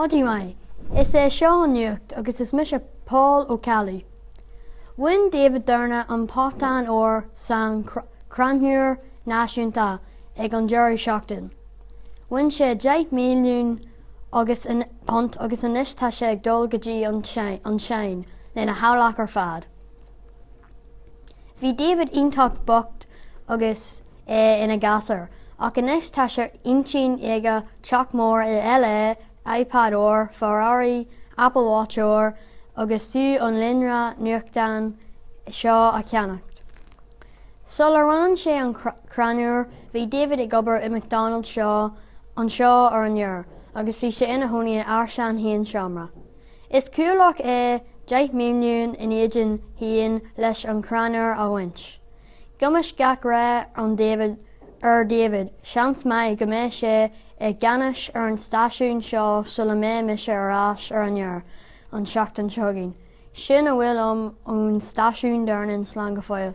Maidin mhaith. Is é seo an nuacht agus is mise Pól Ó Ceallaigh. Bhain David Dornan an portán óir san crannchur náisiúnta ag an deireadh seachtain. Bhain sé 10 milliún agus punt agus anois tá sé ag dul go dtí an tSín lena theaghlach ar fad. Bhí David iontach bocht agus é ina ghasúr, ach anois tá sé ar intinn aige teach mór i LA, iPad óir, Ferrari, Apple Watch óir agus fiú an líonra nuachtáin seo a cheannacht. Sular bhain sé an crannchur, bhí David ag obair i McDonald's seo anseo ar an Iúr agus bhí sé ina chónaí in árasán haon seomra. Is cualach é 10 milliún in éadan haon leis an crannchur a bhaint. Guímis gach rath an David ar David, seans maith go mbeidh sé i gceannais ar an stáisiún seo sula mbeidh mise ar ais ar an aer an tseachtain seo chugainn. Sin a bhfuil uaim ón stáisiún Dornan, slán go fóill.